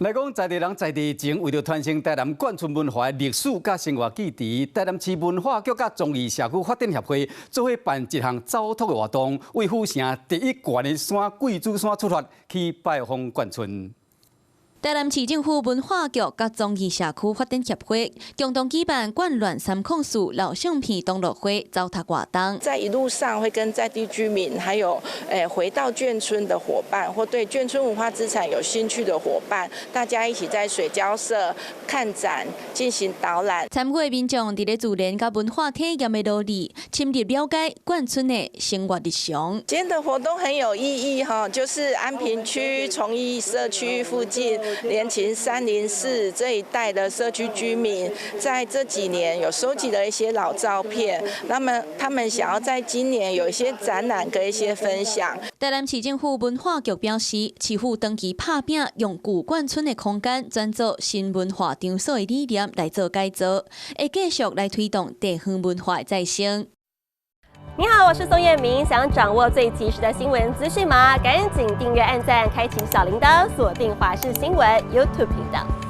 來講在地人在地情，為著傳承台南眷村文化的歷史佮生活記憶，台南市文化局佮崇義社區發展協會做伙辦一項走讀的活動，為府城第一懸的山貴子山出發，去拜訪眷村。台南市政府文化局佮崇義社區發展協會共同舉辦眷戀304老相片同樂會走讀活動。在一路上會跟在地居民，還有回到眷村的夥伴，或對眷村文化資產有興趣的夥伴，大家一起在水交社看展，進行導覽。參與的民眾佇咧自然佮文化體驗的路裡，深入了解眷村的生活日常。今天的活動很有意義哈，就是安平區崇義社區附近，聯勤304這一帶的社區居民，在這幾年有收集了一些老照片，那麼他們想要在今年有一些展覽跟一些分享。台南市政府文化局表示，市府長期拍拚用舊眷村的空間轉做新文化場所的理念來做改造，會繼續來推動地方文化的再生。你好，我是宋燕明，想掌握最及時的新聞資訊嗎？趕緊訂閱、按讚、開啟小鈴鐺，鎖定華視新聞 YouTube 頻道。